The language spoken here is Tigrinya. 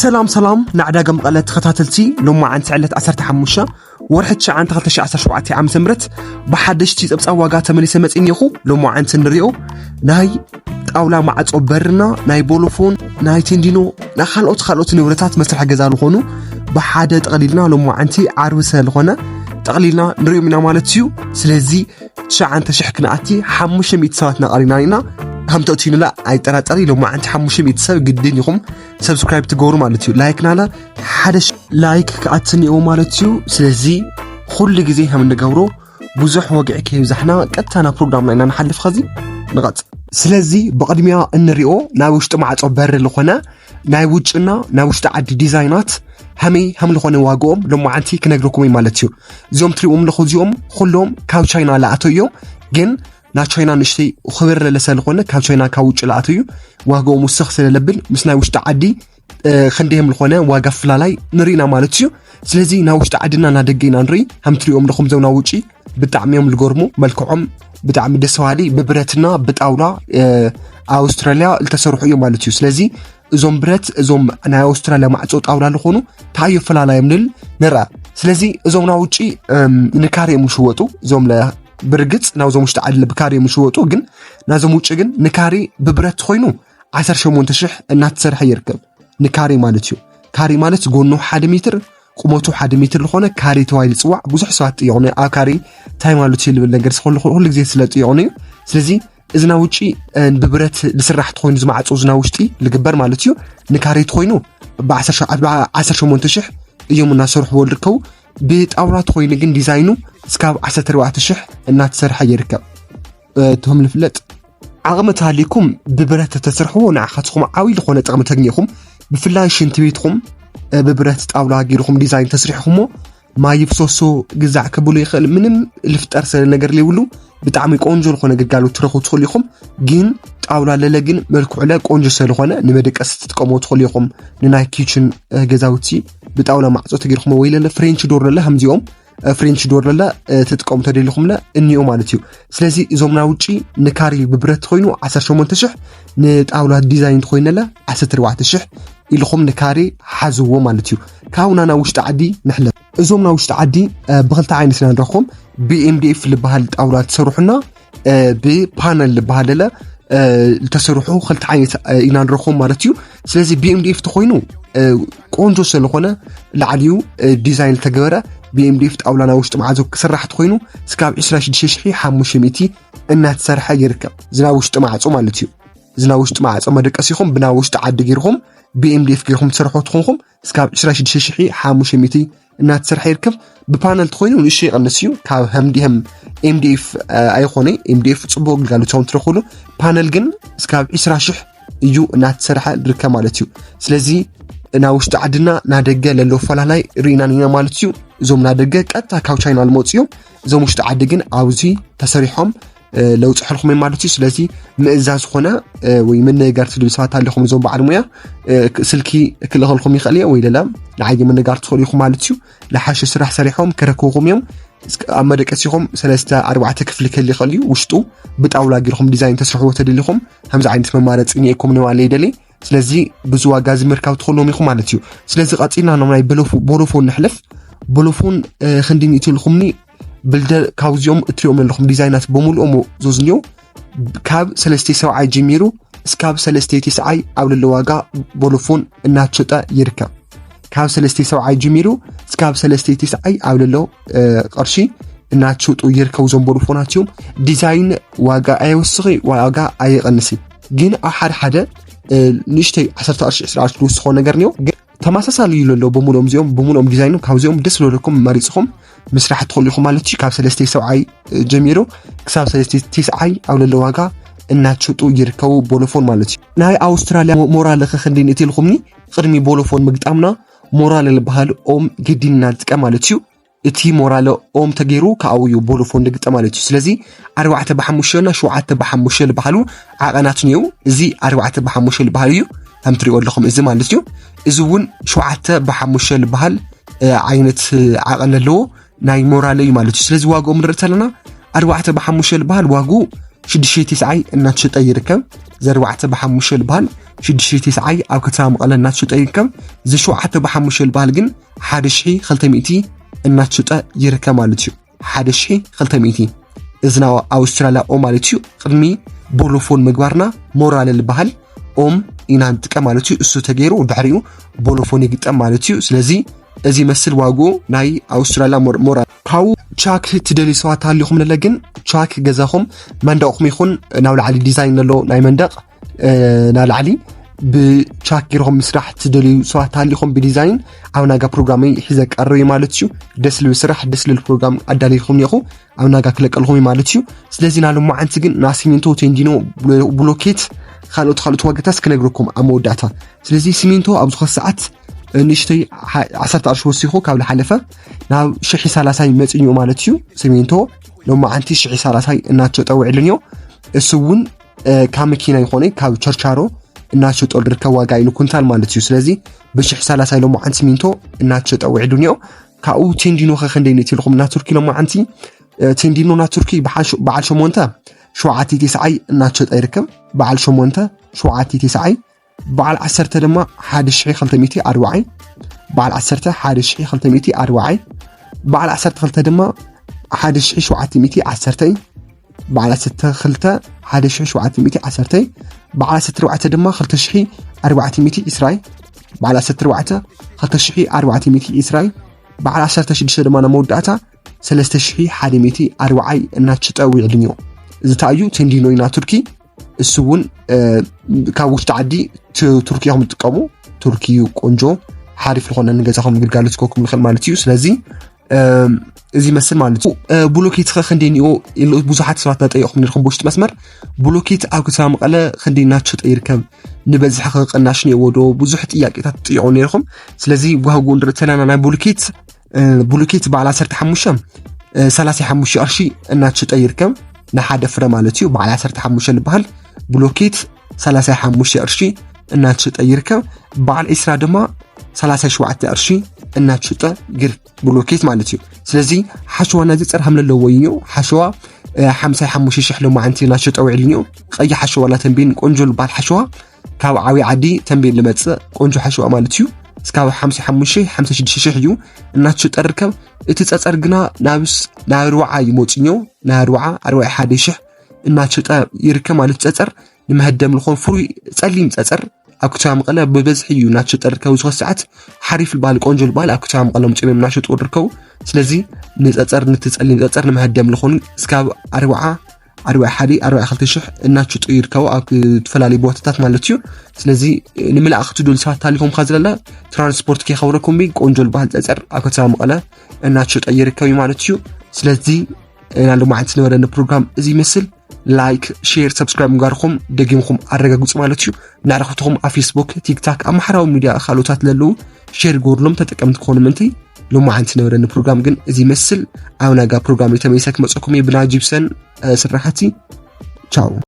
ሰላም ሰላም ንዕዳጋ መቐለ ተኸታተልቲ፣ ሎማዓንቲ ዕለት ዓሰርተ ሓሙሽተ ወርሒ ትሽዓተ ክልተ ሺሕ ዓሰርተ ሸውዓተ ዓመተ ምህረት ብሓደሽቲ ጸብጻብ ዋጋ ተመሊሰ መጺእ እኒኹ። ሎማዓንቲ ንሪኦ ናይ ጣውላ ማዕጾ በርና ናይ ቦሎፎን ናይ ቴንዲኖ ናይ ካልኦት ካልኦት ንብረታት መስርሒ ገዛ ዝኾኑ ብሓደ ጠቕሊልና ሎማዓንቲ ዓርቢ ስለዝኾነ ጠቕሊልና ንሪኦም ኢና ማለት እዩ። ስለዚ ትሽዓተ ሽሕ ክንኣቲ ሓሙሽተ ሚእቲ ሰባት እናቐሪና ኢና። ከም ተእትዩንላ ኣይጠራጠሪ። ሎማዓንቲ ሓሙሽተ ሚእቲ ሰብ ግድን ኢኹም ሰብስክራይብ ትገብሩ ማለት እዩ። ላይክ ናላ ሓደ ሽ- ላይክ ክኣትንየው ማለት እዩ። ስለዚ ኩሉ ግዜ ከም እንገብሮ ብዙሕ ወግዒ ከይብዛሕና ቀጥታ ናብ ፕሮግራምና ኢና ንሓልፍ። ኸዚ ንቐጽል። ስለዚ ብቕድሚያ እንሪኦ ናይ ውሽጢ ማዕጾ በሪ ዝኾነ ናይ ውጭና ናይ ውሽጢ ዓዲ ዲዛይናት ሀመይ ሀም ዝኾነ ዋግኦም ሎማዓንቲ ክነግረኩም እዩ ማለት እዩ። እዚኦም ትሪእዎም ኣለኹ እዚኦም ኩሎም ካብ ቻይና ለኣተው እዮም። ግን ናይ ቻይና ንእሽተይ ክብር ለለ ስለዝኾነ ካብ ቻይና ካብ ውጭ ለኣተው እዩ። ዋግኦም ውስኽ ስለለብል ምስ ናይ ውሽጢ ዓዲ እ፣ ክንደይ ከም ዝኾነ ዋጋ ፍላላይ ንርኢና ማለት እዩ። ስለዚ ናይ ውሽጢ ዓድና ናይ ደገ ኢና ንርኢ። ከም ትሪኦም ኣለኹም ዘው ናይ ውጪ ብጣዕሚ እዮም ልገርሙ። መልክዖም ብጣዕሚ ደስ በሃሊ ብብረትና ብጣውላ እ፣ ኣውስትራልያ ዝተሰርሑ እዮም ማለት እዩ። ስለዚ እዞም ብረት እዞም ናይ ኣውስትራልያ ማዕጾ ጣውላ ዝኾኑ እንታይ እዩ ፍላላዮም ንብል ንርኣ። ስለዚ እዞም ናይ ውጪ እም፣ ንካሬ እዮም ዝሽወጡ። እዞም ለ- ብርግጽ ናብዞም ውሽጢ ዓዲ ብካሬ እዮም ዝሽወጡ፣ ግን ናዞም ውጪ ግን ንካሬ ብብረት ኮይኑ ዓሰርተ ሸሞንተ ሽሕ እናተሰርሐ ይርከብ። ንካሬ ማለት እዩ። ካሬ ማለት ጎኑ ሓደ ሜትር ቁመቱ ሓደ ሜትር ዝኾነ ካሬ ተባሂሉ ይፅዋዕ። ብዙሕ ሰባት ጥየቑኒ ኣብ ካሬ እንታይ ማለት እዩ ልብል ነገር ኩሉ ግዜ ስለ ጥየቑኒ እዩ። ስለዚ እዝና ውጪ ብብረት ዝስራሕ ተኮይኑ ዝማዕፆ እዝና ውሽጢ ልግበር ማለት እዩ። ንካሬ ተኮይኑ ብዓሰርተ ሸሞንተ ሽሕ እዮም እናሰርሕዎ ዝርከቡ። ብጣውላ ተኮይኑ ግን ዲዛይኑ እስካብ ዓሰርተ ኣርባዕተ ሽሕ እናተሰርሐ ይርከብ። እቶም ልፍለጥ ዓቕሚ ተሃሊኩም ብብረት ተተሰርሕዎ ንዓኻትኩም ዓብዪ ዝኾነ ጥቕሚ ተግኒኹም። ብፍላይ ሽንቲ ቤትኩም ብብረት ጣውላ ገይርኩም ዲዛይን ተስሪሕኩሞ ማይ ይፍሰሶ ግዛዕ ክብሉ ይኽእል ምንም ልፍጠር ስለ ነገር ዘይብሉ ብጣዕሚ ቆንጆ ዝኾነ ግልጋሎት ትረኽቡ ትኽእሉ ኢኹም። ግን ጣውላ ለለ ግን መልክዑ ለ ቆንጆ ስለዝኾነ ንመደቀሲ ትጥቀሙ ትኽእሉ ኢኹም። ንናይ ኪችን ገዛውቲ ብጣውላ ማዕፆ ተገይርኩም ወይ ለለ ፍሬንች ዶር ለለ ከምዚኦም ፍሬንች ዶር ለለ ትጥቀሙ ተደሊኹም ለ እኒኦ ማለት እዩ። ስለዚ እዞም ናይ ውጪ ንካሪ ብብረት ኮይኑ ዓሰርተ ሸሞንተ ሽሕ ንጣውላ ዲዛይን ተኮይነለ ዓሰርተ ኣርባዕተ ሽሕ ኢልኹም ንካሪ ሓዝዎ ማለት እዩ። ካብኡ ናና ውሽጢ ዓዲ ንሕለፍ። እዞም ናይ ውሽጢ ዓዲ ብክልተ ዓይነት ኢና ንረኽቦም። ብኤምዲኤፍ ዝበሃል ጣውላ ትሰርሑና ብፓነል ዝበሃል ለለ ዝተሰርሑ ክልተ ዓይነት ኢና ንረኽቦም ማለት እዩ። ስለዚ ብኤምዲኤፍ ተኮይኑ ቆንጆ ስለዝኾነ ላዕሊኡ ዲዛይን ዝተገበረ ብኤምዲኤፍ ጣውላ ናይ ውሽጢ ማዕዞ ክስራሕ ተኮይኑ እስካብ ዕስራ ሽዱሽተ ሽሕ ሓሙሽተ ሚእቲ እናተሰርሐ ይርከብ። እዚ ናይ ውሽጢ ማዕጾ ማለት እዩ። እዚ ናይ ውሽጢ ማዕጾ መደቀሲኹም ብናይ ውሽጢ ዓዲ ገይርኹም ብኤምዲኤፍ ገይርኹም ትሰርሖ ትኾንኩም እስካብ ዕስራ ሽዱሽተ ሽሕ ሓሙሽተ ሚእቲ እናተሰርሐ ይርከብ። ብፓነል ተኮይኑ ንእሽቶ ይቐንስ እዩ። ካብ ህምዲህም ኤምዲኤፍ ኣይኾነ። ኤምዲኤፍ ፅቡቅ ግልጋሎት እዮም ትረኽብሉ። ፓነል ግን እስካብ ዕስራ ሽሕ እዩ እናተሰርሐ ዝርከብ ማለት እዩ። ስለዚ ናይ ውሽጢ ዓድና ናይ ደገ ለሎ ፈላላይ ርኢና ኢና ማለት እዩ። እዞም ናይ ደገ ቀጥታ ካብ ቻይና ዝመፁ እዮም። እዞም ውሽጢ ዓዲ ግን ኣብዚ ተሰሪሖም ለውፅሐልኩም ማለት እዩ። ስለዚ ምእዛዝ ዝኾነ ወይ ምንጋር ትደልዩ ሰባት ኣለኹም እዞም በዓል ሙያ ስልኪ ክልእኸልኩም ይኽእል እየ ወይ ለላ ንዓየ ምንጋር ትኽእሉ ኢኹም ማለት እዩ። ለሓሸ ስራሕ ሰሪሖም ከረክብኹም እዮም። ኣብ መደቀሲኹም ሰለስተ ኣርባዕተ ክፍሊ ክህል ይኽእል እዩ። ውሽጡ ብጣውላ ገይርኹም ዲዛይን ተስርሕዎ ተደሊኹም ከምዚ ዓይነት መማረፂ እኒኤኩም ንባለይ ደሊ። ስለዚ ብዙ ዋጋ እዚ ምርካብ ትኽእሎም ኢኹም ማለት እዩ። ስለዚ ቀፂልና ናብ ናይ ቦሎፎን ንሕለፍ። ቦሎፎን ክንዲ ንእትልኩምኒ ብልደ ካብዚኦም እትሪኦም ዘለኹም ዲዛይናት ብምልኦም ዞዝኒዮ ካብ ሰለስተ ሰብዓይ ጀሚሩ እስካብ ሰለስተ ተስዓይ ኣብ ለለ ዋጋ ቦሎፎን እናተሸጠ ይርከብ። ካብ ሰለስተ ሰብዓይ ጀሚሩ እስካብ ሰለስተ ተስዓይ ኣብ ለሎ ቅርሺ እናተሸጡ ይርከቡ። እዞም ቦሎፎናት እዮም። ዲዛይን ዋጋ ኣየወስኺ ዋጋ ኣየቐንሲ። ግን ኣብ ሓደ ሓደ ንእሽተይ ዓሰርተ ቅርሺ ዕስራ ቅርሺ ዝወስኾ ነገር እኒኦ። ግን ተመሳሳሊ እዩ ለሎ ብምልኦም እዚኦም ብምልኦም ዲዛይኖም ካብዚኦም ደስ ዝለኩም መሪፅኹም ምስራሕ ትኽእሉ ኢኹም ማለት እዩ። ካብ ሰለስተ ሰብዓይ ጀሚሩ ክሳብ ሰለስተ ተስዓይ ኣብ ለሎ ዋጋ እናተሸጡ ይርከቡ ቦሎፎን ማለት እዩ። ናይ ኣውስትራልያ ሞራለ ከክንዲ ንእትልኩምኒ ቅድሚ ቦሎፎን ምግጣምና ሞራለ ዝበሃል ኦም ግዲን ኢና ንጥቀም ማለት እዩ። እቲ ሞራለ ኦም ተገይሩ ከኣው እዩ ቦሎፎን ንግጠም ማለት እዩ። ስለዚ ኣርባዕተ ብሓሙሽተ እና ሸውዓተ ብሓሙሽተ ዝበሃሉ ዓቐናት እኒአው። እዚ ኣርባዕተ ብሓሙሽተ ዝበሃል እዩ ከም ትሪኦ ኣለኹም እዚ ማለት እዩ። እዚ እውን ሸውዓተ ብሓሙሽተ ዝበሃል ዓይነት ዓቐን ኣለዎ። ናይ ሞራለ እዩ ማለት እዩ። ስለዚ ዋግኦም ንርኢ ተለና ኣርባዕተ ብሓሙሽተ ዝበሃል ዋግኡ ሽዱሽተ ሺሕ ተስዓይ እናተሸጠ ይርከብ። እዚ ኣርባዕተ ብሓሙሽተ ዝበሃል ሽዱሽተ ሺሕ ተስዓይ ኣብ ከተማ መቐለ እናተሸጠ ይርከብ። እዚ ሸውዓተ ብሓሙሽተ ዝበሃል ግን ሓደ ሺሕ ክልተ ሚእቲ እናተሸጠ ይርከብ ማለት እዩ። ሓደ ሺሕ ክልተ ሚእቲ። እዚ ናይ ኣውስትራልያ ኦም ማለት እዩ። ቅድሚ ቦሎፎን ምግባርና ሞራለ ዝበሃል ኦም ኢና ንጥቀም ማለት እዩ። እሱ ተገይሩ ድሕሪኡ ቦሎፎን ይግጠም ማለት እዩ። ስለዚ እዚ መስል ዋግኡ ናይ ኣውስትራልያ ሞር-፣ ሞራል። ካብኡ ቻክ ትደልዩ ሰባት ሃሊኹም ንለ ግን ቻክ ገዛኹም መንደቕኹም ይኹን ናብ ላዕሊ ዲዛይን ኣሎ ናይ መንደቕ፣ እ፣ ናብ ላዕሊ ብቻክ ገይርኹም ምስራሕ ትደልዩ ሰባት ሃሊኹም ብዲዛይን ኣብ ናጋ ፕሮግራመይ ሒዘ ቀርብ ማለት እዩ። ደስ ልብል ስራሕ፣ ደስ ልብል ፕሮግራም ኣዳሊኹም ኔኹ ኣብ ናጋ ክለቀልኹም እዩ ማለት እዩ። ስለዚ ናብ ሎማዓንቲ ግን ናብ ሲሚንቶ፣ ቴንዲኖ፣ ብሎ-፣ ብሎኬት፣ ካልኦት ካልኦት ዋጋታት ክነግረኩም ኣብ መወዳእታ። ስለዚ ሲሚንቶ ኣብ ዝኾነ ሰዓት ንእሽተይ ሓ-፣ ዓሰርተ ቅርሺ ወሲኹ ካብ ዝሓለፈ ናብ ሽሕ ሰላሳይ መፂኡ ማለት እዩ። ሲሚንቶ ሎማዓንቲ ሽሕ ሰላሳይ እናተሸጠ ውዒሉ እኒኦ። እሱ እውን፣ እ፣ ካብ መኪና ይኾነ ካብ ቸርቻሮ እናተሸጠ ዝርከብ ዋጋ እዩ ንኩንታል ማለት እዩ። ስለዚ ብሽሕ ሰላሳይ ሎማዓንቲ ሲሚንቶ እናተሸጠ ውዒሉ እኒኦ። ካብኡ ቴንዲኖ ከ ክንደይ ንእቲ ኢልኩም? እና ቱርኪ ሎማዓንቲ፣ እ፣ ቴንዲኖ እና ቱርኪ በዓል ሸ-፣ በዓል ሸሞንተ ሸውዓተ ተስዓይ እናተሸጠ ይርከብ። በዓል ሸሞንተ ሸውዓተ ተስዓይ፣ በዓል ዓሰርተ ድማ ሓደ ሽሕ ክልተ ሚእቲ ኣርባዓይ፣ በዓል ዓሰርተ ሓደ ሽሕ ክልተ ሚእቲ ኣርባዓይ፣ በዓል ዓሰርተ ክልተ ድማ ሓደ ሽሕ ሸውዓተ ሚእቲ ዓሰርተ፣ በዓል ዓሰርተ ክልተ ሓደ ሽሕ ሸውዓተ ሚእቲ ዓሰርተ፣ በዓል ዓሰርተ ኣርባዕተ ድማ ክልተ ሽሕ ኣርባዕተ ሚእቲ ዕስራይ፣ በዓል ዓሰርተ ኣርባዕተ ክልተ ሽሕ ኣርባዕተ ሚእቲ ዕስራይ፣ በዓል ዓሰርተ ሽዱሽተ ድማ ናብ መወዳእታ ሰለስተ ሽሕ ሓደ ሚእቲ ኣርባዓይ እናተሸጠ ውዒሉ እኒኦ። እዚ እንታይ እዩ? ቴንዲኖ ኢና ቱርኪ። እሱ እውን፣ እ፣ ካብ ውሽጢ ዓዲ ቱ-፣ ቱርኪ ኢኹም ትጥቀሙ። ቱርኪ እዩ ቆንጆ፣ ሓሪፍ ዝኾነ ንገዛኹም ግልጋሎት ክህበኩም ይኽእል ማለት እዩ። ስለዚ፣ እ፣ እዚ ይመስል ማለት እዩ። እ፣ ብሎኬት ኸ ክንደይ እኒኦ ኢሉ ብዙሓት ሰባት እናጠየቑኹም ነይርኩም ብውሽጢ መስመር። ብሎኬት ኣብ ከተማ መቐለ ክንደይ እናተሸጠ ይርከብ? ንበዝሒ ኸ ቅናሽ እኒኦዎ ዶ? ብዙሕ ጥያቄታት ትጥይቑ ነይርኩም። ስለዚ ዋግኡ ንርኢ ተለና ናይ ብሎኬት፣ እ፣ ብሎኬት በዓል ዓሰርተ ሓሙሽተ፣ እ፣ ሰላሳ ሓሙሽተ ቅርሺ እናተሸጠ ይርከብ። ንሓደ ፍረ ማለት እዩ። በዓል ዓሰርተ ሓሙሽተ ዝበሃል ብሎኬት ሰላሳ ሓሙሽተ ቅርሺ እናተሸጠ ይርከብ። በዓል ዕስራ ድማ ሰላሳ ሸውዓተ ቅርሺ እናተሸጠ ይርከብ ብሎኬት ማለት እዩ። ስለዚ ሓሸዋ ናዚ ጸር ሃም ለለዎ እዩ። ሓሸዋ፣ እ፣ ሓምሳ ሓሙሽተ ሽሕ ሎማዓንቲ እናተሸጠ ውዒሉ እዩ። ቀይሕ ሓሸዋ ላ ተንቤን ቆንጆ ዝበሃል ሓሸዋ ካብ ዓብዪ ዓዲ ተንቤን ዝመጽእ ቆንጆ ሓሸዋ ማለት እዩ። እስካብ ሓምሳ ሓሙሽተ ሓምሳ ሽዱሽተ ሽሕ እዩ እናተሸጠ ይርከብ። እቲ ጸጸር ግና ናብስ-፣ ናብ ኣርብዓ እዩ መፂኡ። ናብ ኣርብዓ፣ ኣርብዓ ሓደ ሽሕ እናተሸጠ ይርከብ ማለት ጸጸር። ንመሀደም ዝኾን ፍሩይ ጸሊም ጸጸር ኣብ ከተማ መቐለ ብበዝሒ እዩ እናተሸጠ ዝርከብ። ዝኾነ ሰዓት ሓሪፍ ዝበሃል ቆንጆ ዝበሃል ኣብ ከተማ መቐለ መፂኦም እዮም እናሸጡ ዝርከቡ። ስለዚ ንጸጸር፣ ነቲ ጸሊም ጸጸር ንመሀደም ዝኾኑ እስካብ ኣርብዓ ኣርባዓ ሓደ ኣርባዓ ክልተ ሽሕ እናተሸጡ ይርከቡ ኣብ ዝተፈላለዩ ቦታታት ማለት እዩ። ስለዚ ንምልኣኽ ትደልዩ ሰባት ሃሊኹም ከ ዝለለ ትራንስፖርት ከይከብረኩም ብ ቆንጆ ዝበሃል ጸጸር ኣብ ከተማ መቐለ እናተሸጠ ይርከብ እዩ ማለት እዩ። ስለዚ ናይ ሎማዓንቲ ዝነበረኒ ፕሮግራም እዚ ይመስል። ላይክ፣ ሼር፣ ሰብስክራይብ ምግባርኩም ደጊምኩም ኣረጋግጹ ማለት እዩ። ንዕረኽትኹም ኣብ ፌስቡክ፣ ቲክታክ፣ ኣብ ማሕበራዊ ሚድያ ካልኦታት ለለዉ ሼር ጎድሎም ተጠቀምቲ ክኾኑ ምእንቲ። ሎማዓንቲ ዝነበረኒ ፕሮግራም ግን እዚ ይመስል። ኣብ ናጋ ፕሮግራም ተመሊሰ ክመጸኩም እየ ብናይ ጂፕሰን፣ እ፣ ስራሕቲ። ቻው።